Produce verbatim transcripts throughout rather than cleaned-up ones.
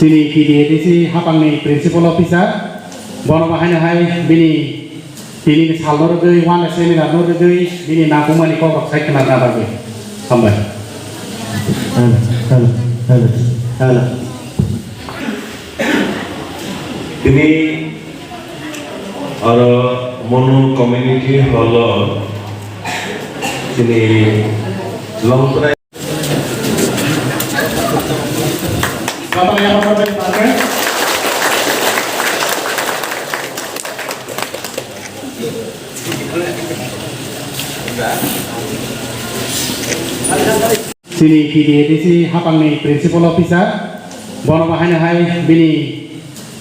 Bini P D A D C hapangni Principal Officer, bono bahaino hai bini tini ni sal no rwgwi, uanle seminar no rwgwi, bini nangkukmani kok rok sai khna na bagwi. Hambai. Hello, hello, hello, hello. Tini oro Monu Community Hall o tini Longtrai Chini P D A D C hapangni Principal Officer, bono bahaino hai bini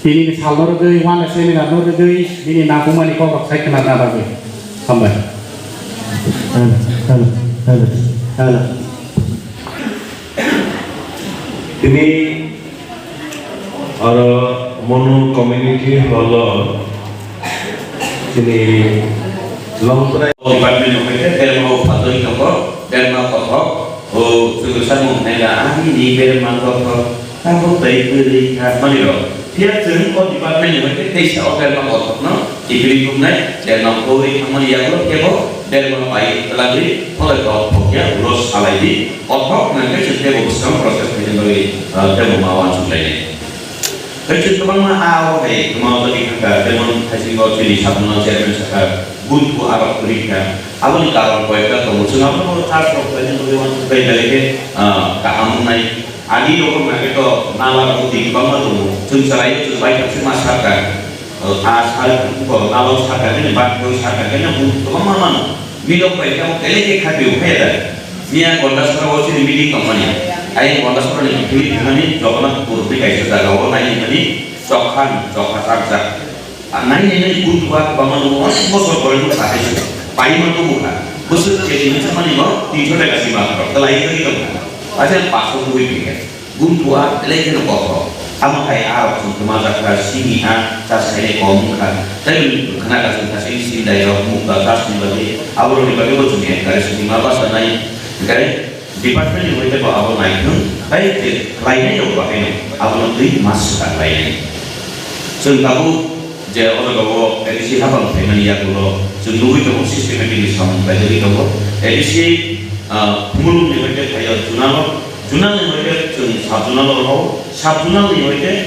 tini ni sal no rwgwi, uanle seminar no rwgwi, bini nangkukmani kok rok sai khna na bagwi. Hambai. Hello, hello, hello, hello. Tini oro Monu Community Hall o tini Longtrai department ni hwnkhe berma o phatwi tongo, berma kothok o chwngsa mung hwnwi ani ni berma kothok tabuk tei kwrwi kha manwi rok. Phiya chwng o department ni hwnkhe teisa o berma kothok no tikri tumnai, berma koi thangmani yagulo kebo berma pai twlagwi pholoi kok phokya ulo salai di. Kothok hwnwi khe chwng teibo bwskang process khaina bagwi, ah, teibo ma uansuknai. Tei chwng kwbangma a o hai kwma o tongwi thangkha, jemon haisingo chini sabungno chairman sakha, bunthu arok kwrwi kha. Aboni karon koyekta tongo. Chwng abono church rok khlaina bagwi uansuknai, belai khe, ah, kaham wngnai. Adi rok wngkha khe to nala rok twi kwbangma tongo. Chwng chwraio chwng bai thangsi ma sakha. Ah, sal, nalo sakha khe, bak sakha khe, bunthu kwbangma mano. Milok bai khe belai khe khapi o phai da. Miya Gondasora o chini meeting tongmani. Ayang Gondasora ni philip thangani Jagannath Pur ni kaisa jaga o nai mani chokha ni chokha chak jak. A nai nai nai bunthu a kwbangma nungo onek bosor pore nung kha hai se. Pai ma nungo kha. Bwswk kesi ni chamani bo tinso taka sima kha. Kalai kari tong kha. Acha paso nugui phikha. Bunthu a belai kheno kothok. Amo hai a rok chwng kwma jak kha, simi a chas khainai kom wng kha. Tei khna ka chwng kha sini sindai rok mukta chas ni bagwi, abo rok ni bagwi bo chwng encourage wngma basa nai. Hwnkhe department ni hoi tei bo abo nai thwng, tei je khlai nai rok bo haino abo no twi ma swkang lai nai. Chwng tabuk je o jaga o A D C hapang phaimani yagulo chwng nugui tongo, systematically samung khlaijagwi tongo. A D C, ah, Khumulwng ni hoi tei phaio Junalo, Junal ni hoi tei chwng sub Junalo rohor, sub Junal ni hoi tei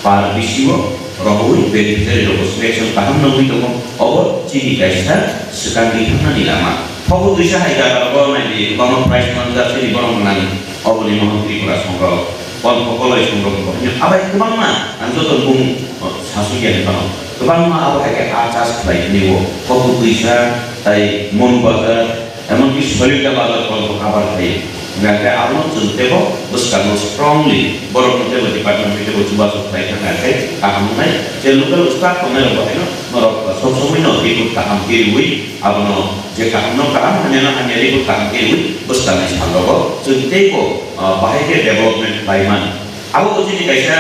par B C O rohorwi beneficiary rokbo selection kaham nangwi tongo. Obo chini kaisa swkang twi thangnani lama. Thogo twisa hai jaga rogo naidi kwbangma prize manjak chini borok gwnang oboni mohon Tripura songrok. Kon phokoloi songrok bo hino abai kwbangma ang joto bung, o, sasuk ya ni bano. Kwbangma abo hai khe a chas khlai ni o. Photo twisa tai Mon Bazar, emon ki Solita Bazar kon bo cover khai. Hingkhe abono chwng tebo bwskango strongly borok ni tebo department ni tebo chubachu khlai thang khe kaham wngnai. Je local staff tongnai rok bo haino norok sob somoi no report kaham kiriwi abono je kaham no kaham hamya no hamya report kaham kiriwi bwskanai sal rogo chwng teibo, ah, bahai khe development khlai man. Abo bo chini kaisa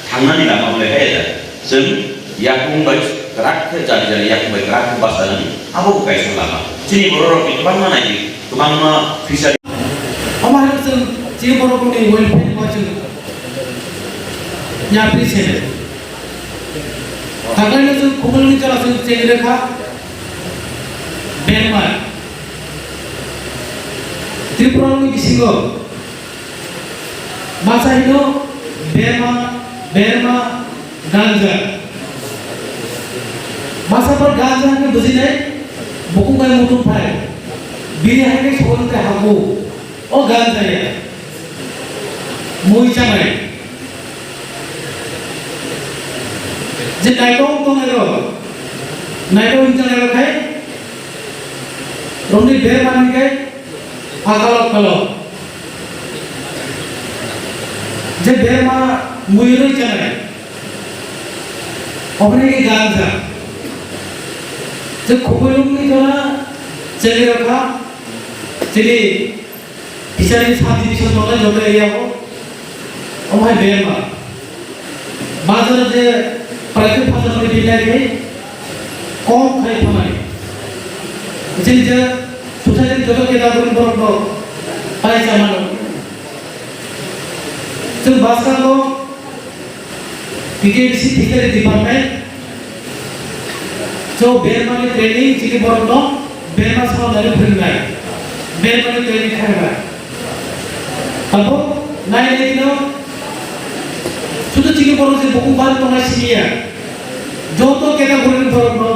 thangnani lama wngwi khe da. Chwng yakung bai kwrak khe jani jani yakung bai kwrak khe bachanani abo bo kaisa lama. Chini borok rok ni kwbangma nai di, kwbangma fishery. Omo hai chwng chini borok ni welfare ni chwng yapri se. Taklai no chwng Khumulwng ni jora chwng chengre kha. Berma. Tripura ni bisingo masa hino berma, berma, ganja. Masa par ganja hino bujinai, buku bai mutum phai. Bini hai ke sohon te habu. O ganja ya. Mui chanai. Je naitong tongnai rok, naitong hinwi chanai rok hai, romni berma ni kai, akalok kalok. Je berma mui rwi chanai, oboni ke ganja. Je khubui rok ni jona, chengri rok ha, chini Fishery sub division tongnai joto area o, omo hai berma. Bazar je private bazar ni bilai khai kom khai phanai. Jeng je society joto category borok no pai chamano. Chwng bwskango T T D C Fishery Department, so bermani training chini borok no berma sono nai phwrwngnai, bermani training khainai. Abo nai nai no, sudu chini borok je buku ban tongnai siniya, joto category ni borok no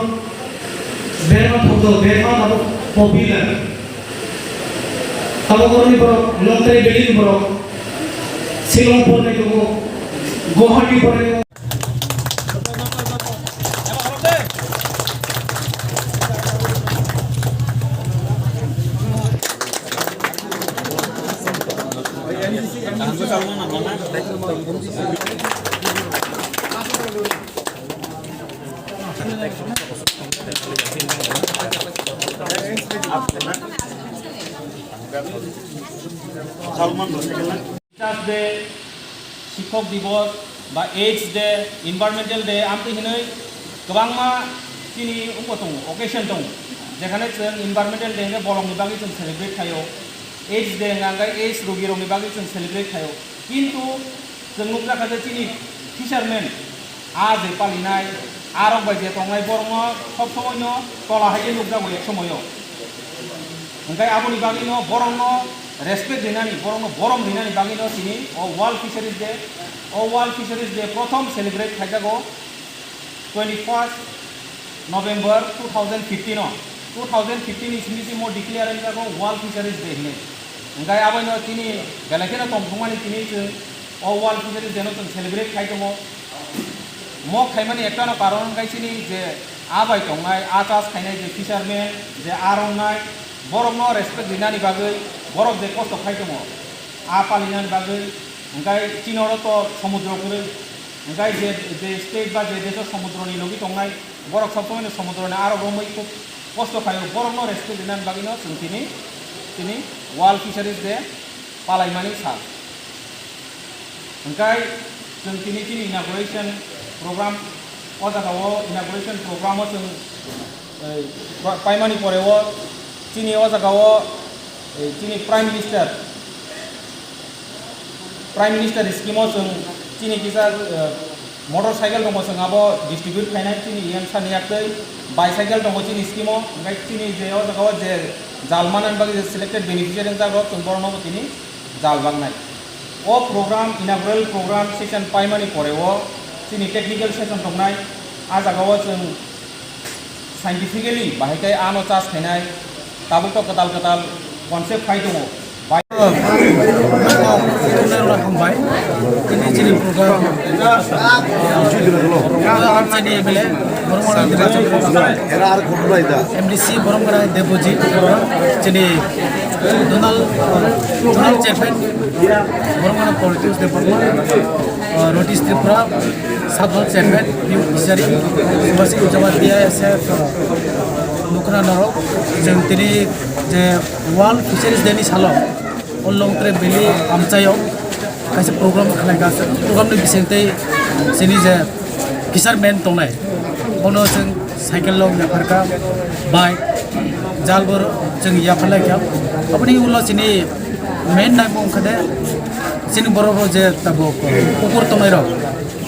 berma thokdo, berma abo popular. Abo borok ni borok, Longtrai Valley ni borok, Shillong pornai tongo, Guwahati pornai tongo. Teachers Day, Shikhok Divos ba AIDS Day, Environmental Day, amtwi hinwi kwbangma chini wngbo tongo, occasion tongo, jekhane chwng Environmental Day hwnkhe bolongni bagwi chwng celebrate khaio, AIDS Day hwnkhe AIDS rogirokni bagwi chwng celebrate khaio, kintu chwng nukjakha je chini fisherman, a je palinai, a rok bai je tongnai, borokno sob somoi no tola hai khe nukjago ek somoio. Hwnkhe aboni bagwi no borokno respect rinani, borokno borom rinani bagwi no tini o World Fisheries Day, o World Fisheries Day prothom celebrate khaijago twenty first November two thousand fifteen o. Two thousand fifteen ni simi simi declare wngjago World Fisheries Day hinwi. Hwnkhe aboino chini belai kheno tongthokmani tini chwng o World Fisheries Day no chwng celebrate khai tongo. Mok khaimani ektano karon wngkha chini je a bai tongnai, a chas khainai je fisherman, je a romnai, borokno respect rinani bagwi borok je kosto khai tongo, a palinani bagwi, hwnkhe chini oro to somudro kwrwi, hwnkhe je, je state ba je desh o somudroni logi tongnai, borok sob somoino somudroni arok romwi khub kosto khaio, borokno respect rinani bagwino chwng tini, tini World Fisheries Day palaimani sal. Hwnkhe chwng tini chini inauguration program, o jaga o inauguration program o chwng, eh, pa-, paimani pore o chini o jaga o, eh, chini Prime Minister, Prime Minister scheme o chwng chini kisa, eh, motor cycle tongo, chwng abo distribute khainai chini E M sir ni yaktwi, bicycle tongo chini scheme o, hwnkhe chini je o jaga o je jal manani bagwi je selected beneficiary wngjak rok, chwng borokno bo tini jal baknai. O program, inaugural program session paimani pore o chini technical session tongnai. A jaga o chwng scientifically bahai khe ano chas khainai, tabuk to kwtal kwtal concept khai tongo. Bai- Hambai, ini chini program. Chini M L A, Boromgana Debojit, M D C Boromgana Debojit, chini Donald, Donald Chairman, Boromgana Politics Department, uh, Rotis Tripura, Sub Zone Chairman, New Fishery, Subhasik Ujawat, D I S F, uh, Nukra Norok, chwng tini je World Fisheries Day ni salo, o Longtrai Valley amchaio kaisa program khlaikha. Program ni bisingtwi chini je fisherman tongnai, bono chwng cycle rok yapharkha, bike, jal bo chwng yapharlaikha. Aboni ulo chini main naimung wngkha de, chini borok rok je tabuk kukur tongnai rok,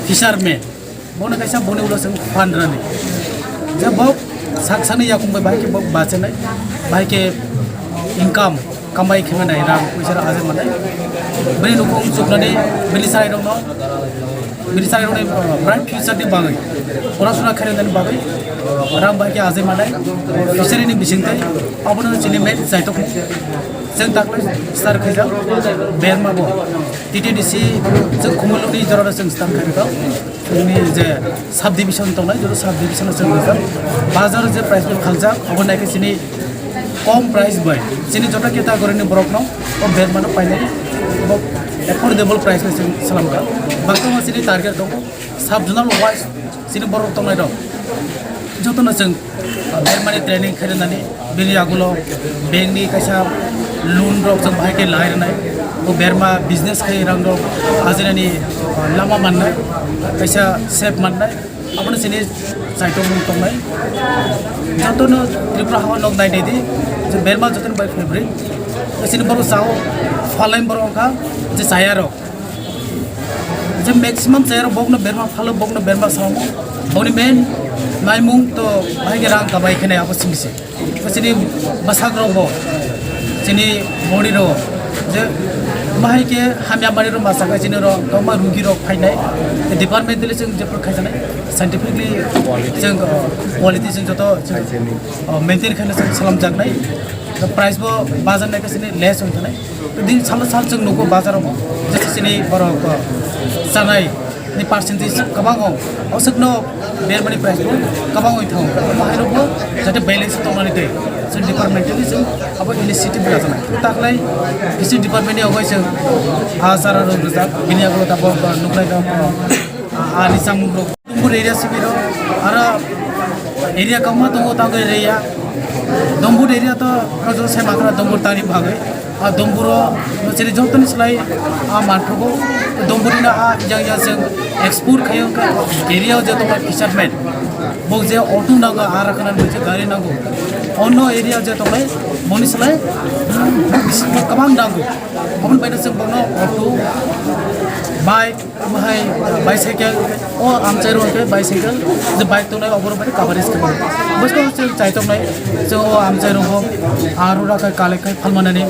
fisherman, bono kaisa boni ulo chwng phan rani. Je bo sak sani yakung bai bahai khe bo bachenai, bahai khe income, kamai khe manai, rang puisa rok ajai manai. Bini nukhung chuknani, bini sarai rokno, bini sarai rokni, uh, bright future ni bagwi, porasuna khairoknani bagwi, rang bahai khe ajai manai, fishery ni bisingtwi, abono chini main chaitok. Chwng daklai start khaijak, berma bo, T T D C, chwng Khumulwngni jorano chwng start khaijak. Chini je sub division tongnai, joto sub division o chwng rijak. Bazar o je price pool khaljak, abo naikhe chini kom price bai. Chini joto category ni borok no o berma no painai, bo affordable price no chwng salamkha. Baksa chini target tongo sub zonal wise chini borok tongnai rok. Joto no chwng bermani training khainani, bini yagulo bank ni kaisa loan rok chwng bahai khe lai rwnai. O berma business khai rang rok ajinani, ah, lama mannai, kaisa safe mannai. Abono chini chaitok mung tongnai. Joto no Tripura hao nok nai nai di, je berma joto no bai favorite. Chini borok chao, falai borok kha, je chaya rok. Je Maximum chayarok bokno berma phalo, bokno berma samo. Boni main naimung to bahai rang kabai khene abo simi se. Chini bwsajrok bo, chini body rok je bahai khe hamya mani rok masa khe chini rok tongma rugi rok phainai. Departmentally chwng jephru khaijanai, scientifically chwng, uh, quality chwng joto chwng, uh, maintain khaina chwng salam jaknai. Price bo bazar nai khe chini less ong thanai. Din salo sal chwng nugo bazar o, jesa chini borok, uh, chanai ni percentage kwbang o, oswkno bermani price bo kwbang oi thango. Omo hai rokbo jate balance tongnani tei chwng departmentally chwng abo initiative lajaknai. Taklai kisi department ni ogoi chwng a chara rok rijak, bini yagulo tabok, uh, nuklai tabok, uh, a, ani chamung rok. Dombur area simi rok, aro area kwbangma tongo, tangwi area. Dombur area to rajol sai makra Dombur tari bagwi. A Domburo chini jotoni slai a manthogo. Domburi na a yang yang jeng export khayo ka area je tongo fisherman. Bo je auto nango, a rakhanan bo je gari nango. Ono area je tongo boni slai bisi kwbang nango. Aboni baino chwng bono auto, bike, Bahai bicycle, o amchai rok khe bicycle, je bike tongnai oborok bai coverage khe mano. Bwskang chwng chai tongnai, chwng o amchai rok bo aro rakha collect khai phalmanani,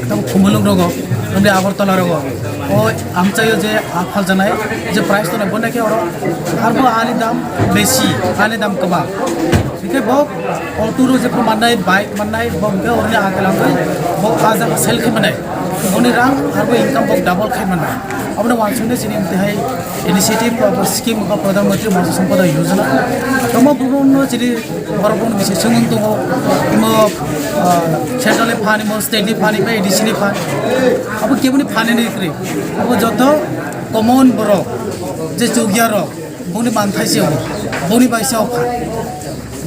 tamo Khumulwng rogo, tamo Agartala rogo. O amchai o je a phaljanai, je price tongnai, bo naikhe oro arbo ani dam besi, ani dam kwbang. Hingke bo auto ro jephru mannai, bike mannai, bo hingke oroni akelang kai, bo a jaga sell khe mannai. Boni rang arbo income bo double khai mannai. Abono wansuknai chini mtihai initiative ba scheme ba Pradhan Mantri Matsya Sampada Yojana. Tamo bubuno chini borok bono bisi songwng tongo. Imo, ah, central ni phan, imo state ni phan, imo A D C ni phan. Abo keboni phan ni kwrwi. Abo joto common borok, je chukya rok, boni manthai se, boni bai se o phan.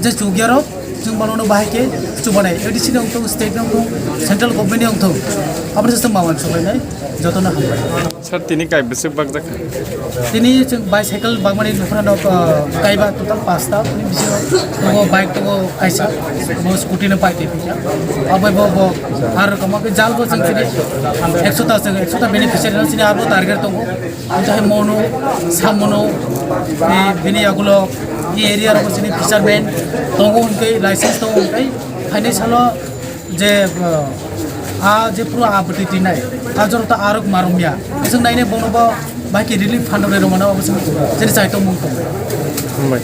Je chukya rok, chwng bono bahai khe chubanai. A D C ni wngthung, state ni wngthung, central government ni wngthung. Aboni se ma wansuknai, jotono hambai. Sir, tini kai bwswk bakjak kha? Tini chwng bicycle bagmani nukhrano, uh, kaiba total pasta, tini bisingo tongo bike tongo kaisa, bo scooty no pai twi phaikha. Abo bo, bo, ar kamo khe jal bo chwng tini ekso ta chwng, ekso ta beneficiary no chini abo target tongo. Amtwi hai mono, samono, e, bini yagulo, e area rogo chini fisherman tongo hwnkhe, license tongo hwnkhe, phainai salo je, uh, a je pura abati tinai, a jora ta arok marumya. Chwng naine bono bo bahai khe relief fund rok rwmano, abo chwng chini chai tongmung tongo. Hambai.